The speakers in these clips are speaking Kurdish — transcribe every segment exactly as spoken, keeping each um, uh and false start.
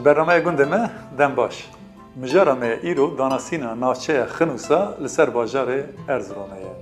Bernameya gundê me, dem baş. Mijara me ya îro danasîna navçeya Xinûsa li ser bajarê Erziromê ye.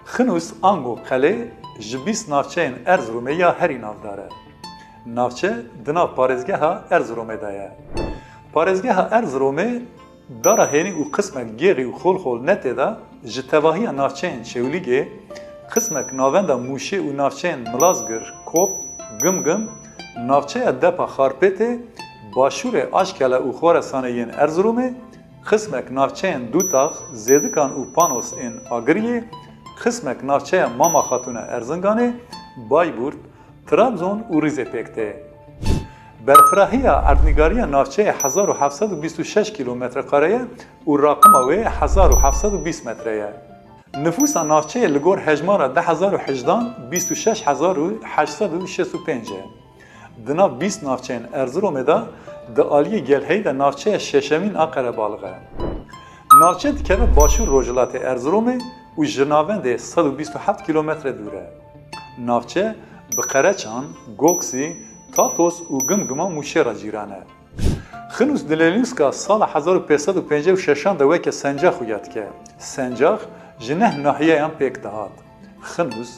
Xinûs ango qelê ji bîst navçeyên Erziromê ya herî navdar e. Navçe di nav parêzgeha Erziromê de ye. Parêzgeha Erziromê dara hênî û qismek gêrî û xolxol ne tê de, ji tevahiya navçeyên Çewlîgê, qismek navenda Mûşê û navçeyên Milazgir, Kop, Gimgim, navçeya Depa Xarpêtê, başûrê Aşkele û Xoresanê yên Erziromê, qismek navçeyên Dûtax, Zêdikan û Panos ên Agiriyê, qismek navçeya Mama Xatûna Erzinganê, Bayburt, Trabzon û Rîzê pêk tê. Berfirahiya erdnîgariya navçeyê hezar û heft sed û bîst û şeş kîlometre kare ye û raqima wê hezar û heft sed û bîst metre ye. Nifûsa navçeyê li gor hejmara du hezar û hejdehan bîst û şeş hezar û heşt sed û şêst û pênc e. Di nav bîst navçeyên Erziromê de di aliyê gelheyî de navçeya şeşemîn a qerebalix e. Navçe dikeve başûr rojhilatê Erziromê û ji navendê sed û bîst û heft kîlometre dûr e. Navçe bi Qereçan, Goksî, Tatos û Gimgima Mûşê re cîran e. Xinûs di lênûska sala hezar û pênc sed û pêncî û şeşan de weke Sencax xuya dike. Sencax ji neh nahiyeyan pêk dihat: Xinûs,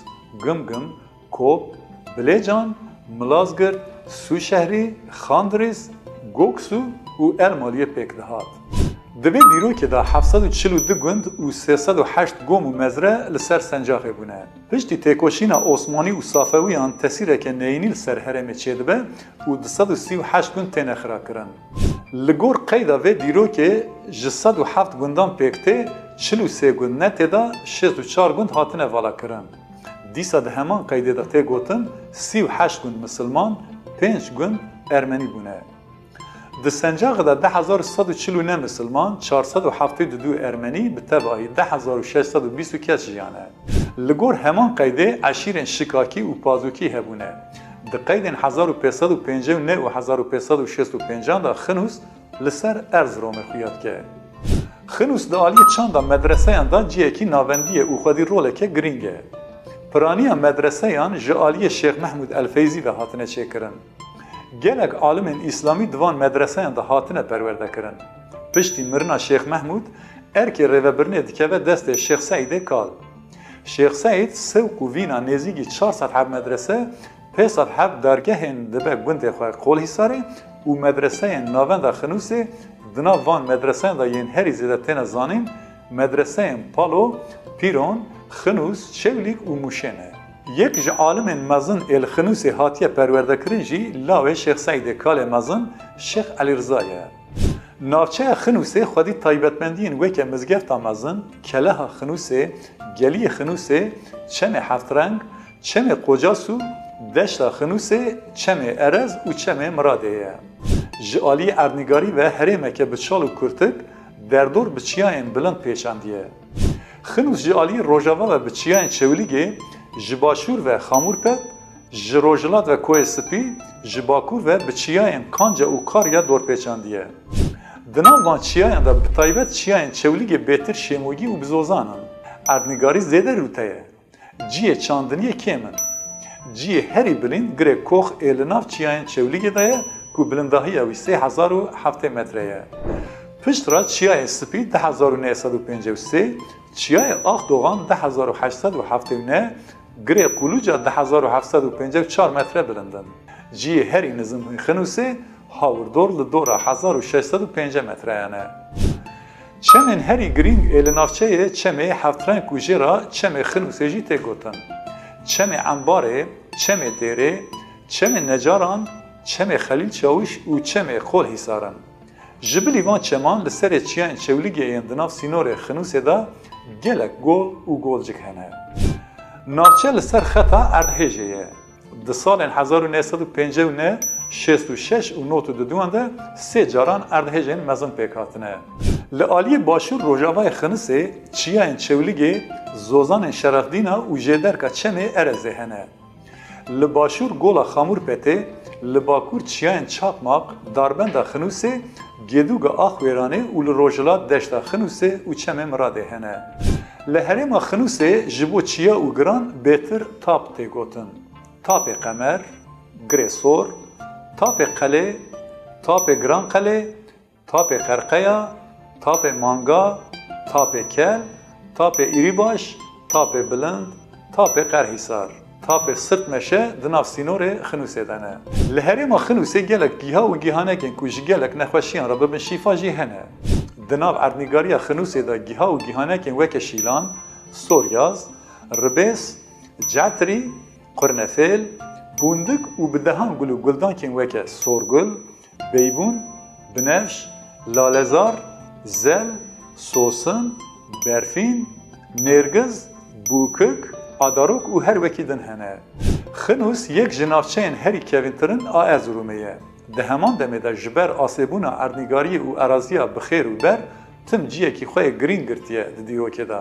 Gimgim, Kop, Bilêcan, Milazgirt, Sûşehrî, Xandrîz, Goksû û Elmaliyê pêk dihat. Di vê dîrokê de heft sed û çil û du gund û sê sed û heşt gom û mezre li ser Sencaxê bûne. Piştî têkoşîna Osmanî û Safewiyan tesîreke neyînî li ser herêmê çêdibe û du sed û sî û heşt gund têne xirakirin. Li gor qeyda vê dîrokê ji sed û heft gundan pêk tê, çil û sê gund ne tê de şêst û çar gund hatine valakirin. Dîsa di heman qeydê de tê gotin sî û heşt gund misilman, pênc gund ermenî bûne. Di Sencaxê de du hezar û sed û çil û neh misilman, çar sed û heftê û du ermenî, bi tevahî du hezar û şeş sed û bîst û kes jiyane. Li gor heman qeydê eşîrên Şikakî û Pazûkî hebûne. Di qeydên hezar û pênc sed û pêncî û neh û hezar û pênc sed û şêst û pêncan de Xinûs li ser Erziromê xuya dike. Xinûs di aliyê çanda medreseyan de cihekî navendî ye û xwedî roleke girîng e. Piraniya medreseyan ji aliyê Şêx Mehmûd El Feyzî ve hatine çêkirin. Gelek alimên îslamî di van medreseyan de hatine perwerdekirin. Piştî mirina Şêx Mehmûd, erkê rêvebirinê dikeve destê Şêx Seîdê Kal. Şêx Seîd sewq û vîna nêzîkî çar sed heb medrese, pênc sed heb dargehên dibe gundê xwe Qolhîsarê û medreseyên navenda Xinûsê, di nav van medreseyan de yên herî zêde têne zanîn, medreseyên Palo, Pîron, Xinûs, Çewlîg û Mûşê ne. Yek ji alimên mezin ê li Xinûsê hatiye perwerdekirin jî lawê Şêx Seîdê Kalê mezin Şêx Elî Riza ye. Navçeya Xinûsê xwedî taybetmendiyên weke mizgefta mezin, keleha Xinûsê, geliyê Xinûsê, çemê heftreng, çemê Qocasû, deşta Xinûsê, çemê Erez û çemê Miradê ye. Ji aliyê erdnîgarî ve herêmeke bi çal û kurtik, derdor bi çiyayên bilind pêçandiye. Xinûs ji aliyê rojava ve bi çiyayên Çewlîgê, ji başûr ve Xamûrpet, ji rojhilat ve Koyê Sipî, ji bakur ve bi çiyayên Kanca û Karya dorpêçandiye. Di nav van çiyayan de bi taybet çiyayên Çewlîgê bêtir şêmogî û bi zozan in. Erdnîgarî zêde rûte ye. Cihê çandiniyê kêm in. Cihê herî bilind Girê Kox ê li nav çiyayên Çewlîgê de ye ku bilindahiya wî sê hezar û heftê metre ye. Pişt re Çiyayê Spî du hezar û neh sed û pêncî û sê, Çiyayê Axdoxan du hezar û heşt sed û heftê û neh, Girê Quluca du hezar û heft sed û pêncî û çar metre bilind in. Cihê herî nizim Xinûsê hawirdor li dora hezar û şeş sed û pêncî metreyan e. Çemên herî girîng ê li navçeyê çemê Heftreng û jê re çemê Xinûsê jî tê gotin. Çemê Embarê, çemê Dêrê, çemê Necaran, çemê Xelîl Çawîş û çemê Qolhîsar in. Ji bilî van çeman li serê çiyayên Çewlîgê yên di nav sînorê Xinûsê de gelek gol û golcik hene. Navçe li ser xeta erdhêjê ye. Di salên hezar û neh sed û pêncî û neh, şêst û şeş û nod û duduyan de sê caran erdhêjên mezin pêk hatine. Li aliyê başûr rojavayê Xinisê çiyayên Çewlîgê, Zozanên Şerefdîna û jêderka çemê Erezê hene. Li başûr Gola Xamûrpetê, li bakur çiyayên Çakmaq, Darbenda Xinûsê, Gêdûga Axwêranê û li rojhilat Deşta Xinûsê û Çemê Miradê hene. Li herêma Xinûsê ji bo çiya û giran bêtir tap tê gotin. Tapê Qemer, Girê Sor, Tapê Qelê, Tapê Giranqelê, Tapê Qerqeya, Tapê Manga, Tapê Kel, Tapê Îrîbaş, Tapê Bilind, Tapê Qerhîsar, Tapê Sirt Meşe di nav sînorê Xinûsê de ne. Li herêma Xinûsê gelek giha û gihanekên ku ji gelek nexweşiyan re bibin şîfa jî hene. Di nav erdnîgariya Xinûsê de giha û gihanekên weke şîlan, soryaz, ribês, cetirî, qurnefêl, pûndik û bi dehan gul û guldankên weke sorgul, beybûn, binevş, lalezar, zel, sosin, berfîn, nêrgiz, bûkik, adarok û her wekî din hene. Xinûs yek ji navçeyên herî kevîntirin a Erzurumê ye. Di heman demê de ji ber asêbûna erdnîgariyê û eraziya bi xêr û ber tim ciyekî xwe yê girîng girtiye di dîrokê de.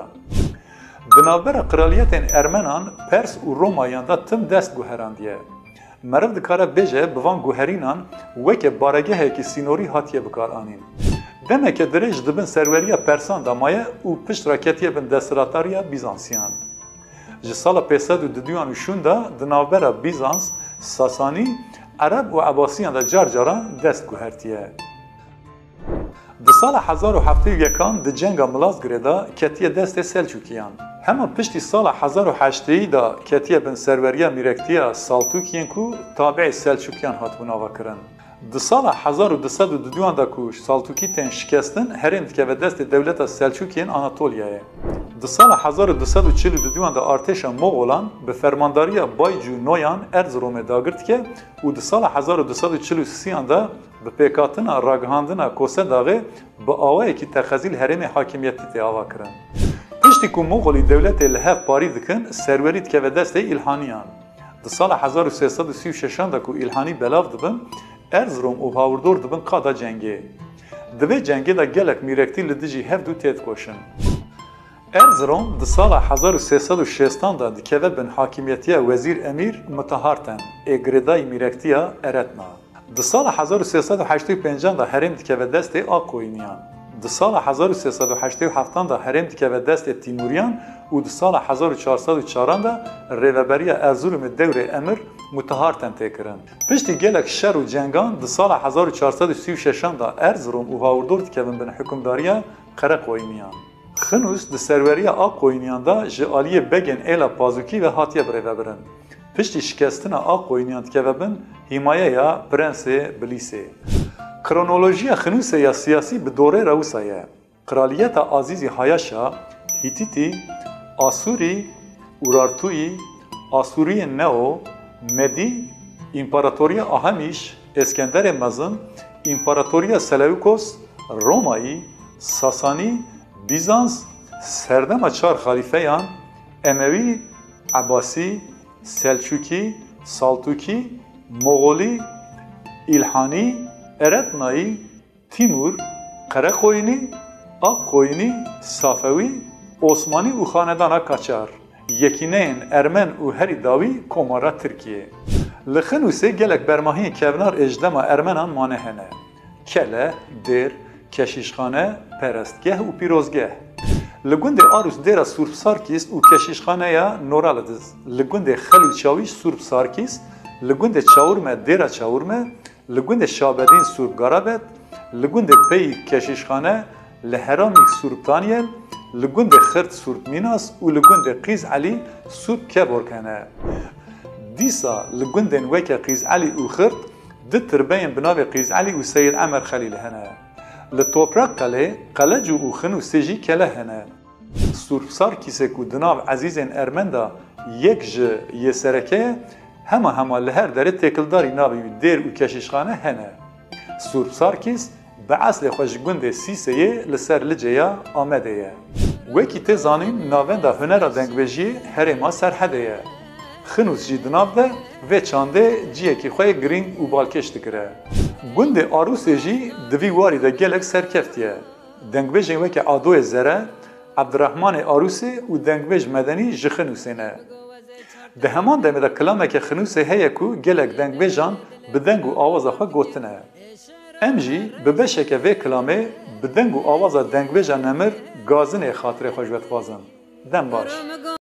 Di navbera qiraliyetên Ermenan, Pers û Romayan de tim dest guherandiye. Meriv dikare bêje bi van guherînan weke baregehekî sînorî hatiye bikaranîn. Demeke dirêj di bin serweriya Persan de maye û pişt re ketiye bin desthilatdariya Bîzansiyan. Ji sala pênc sed û duduyan û şûn de di navbera Bîzans, Sasanî, Ereb û Ebasiyan de car caran dest guhertiye. Di sala hezar û heftê û yekan di cenga Milazgirê de ketiye destê Selçûkiyan. Hema piştî sala hezar û heştê de ketiye bin serweriya mîrektiya Saltûkiyên ku tabi'ê Selçûkiyan hatibûn avakirin. Di sala hezar û du sed û duduyan de ku Saltûkî tên şikestin, herêm dikeve destê dewleta Selçûkiyên Anatoliyayê. Di sala hezar û du sed û çil û duduyan de artêşa Moxolan bi fermandariya Baycû Noyan Erziromê dagir dike û di sala hezar û du sed û çil û sêyan de bi pêkhatina ragihandina Kosedaxê bi awayekî teqezî li herêmê hakimiyetî tê avakirin. Piştî ku Moxolî dewletê li hev parî dikin, serwerî dikeve destê Îlhaniyan. Di sala hezar û sê sed û sî û şeşan de ku Îlhanî belav dibin, Erzirom û hawirdor dibin qada cengê. Di vê cengê de gelek mîrektî li dijî hev du têdikoşin. Erzirom di sala hezar û sê sed û şêstan de dikeve bin hakimiyetiya Wezîr Emîr Mutaharten ê girêdayî mîrektiya Eretna. Di sala hezar û sê sed û heştê û pêncan de herêm dikeve destê Akkoyuniyan. Di sala hezar û sê sed û heştê û heftan de herêm dikeve destê Tîmûriyan û di sala hezar û çar sed û çaran de rêveberiya Erzurumê dewrê Emir Mutaharten tê kirin. Piştî gelek şer û cengan di sala hezar û çar sed û sî û şeşan de Erzirom û hawirdor dikevin bin hikûmdariya Qereqoyuniyan. Xinûs di serweriya Akkoyuniyan de ji aliyê begên êla Pazûkî ve hatiye birêvebirin. Piştî şikestina Akkoyuniyan dikeve bin hîmayeya Prensê Bilîsê. Kronolojiya Xinûsê ya siyasî bi dorê re wisa ye. Qiraliyeta Azîzî Hayaşa, Hîtîtî, Asûrî, Urartuyî, Asûriyên Neo, Medî, Împaratoriya Ahamîş, Êskenderê Mezin, Împaratoriya Seleukos, Romayî, Sasanî, Bîzans, serdema çar xalîfeyan, Emewî, Ebasî, Selçûkî, Saltûkî, Moxolî, Îlhanî, Eretnayî, Tîmûr, Qereqoyunî, Akkoyunî, Safewî, Osmanî û Xanedana Kaçar, yekîneyên Ermen û herî dawî Komara Tirkiyê. Li Xinûsê gelek bermahiyên kevnar ê ji dema Ermenan mane hene. Kele, dêr, keşîşxane, perestgeh û pîrozgeh. Li gundê Arûs dêra Sûrp Sarkîs û keşîşxaneya Noralidiz. Li gundê Xelîl Çawîş Sûrp Sarkîs, li gundê Çawirme dêra Çawirme, li gundê Şabedîn Sûrp Garabet, li gundê Peyîk keşîşxane, li Heramîk Sûrp Taniyel, li gundê Xirt Sûrp Mînas û li gundê Qîz Elî Sûrp Keborg hene. Dîsa li gundên weke Qîz Elî û Xirt du tirbeyên bi navê Qîz Elî û Seyîd Emer Xelîl hene. Li Toprak Qelê Qelecû û Xinûsê jî kele hene. Sûrp Sarkîsê ku di nav ezîzên Ermen de yek ji yê sereke ye, hema hema li her derê têkildarî navê wî dêr û keşîşxane hene. Sûrp Sarkîs bi eslê xwe ji gundê Sîseyê li ser Licê ya Amedê ye. Wekî tê zanîn navenda hunera dengbêjiyê herêma Serhedê ye. Xinûs jî di nav de vê çandê ciyekî xwe yê girîng û balkêş digire. Gundê Arûsê jî di vî warî de gelek serkeft ye. Dengbêjên weke Adoyê Zere, Ebdirehmanê Arûsê û dengbêj Medenî ji Xinûsê ne. Di heman demê de kilameke Xinûsê heye ku gelek dengbêjan bi deng û awaza xwe gotine. Em jî bi beşeke vê kilamê bi deng û awaza dengbêja nemir Gazinê xatirê xwe ji we dixwazin. Dem baş.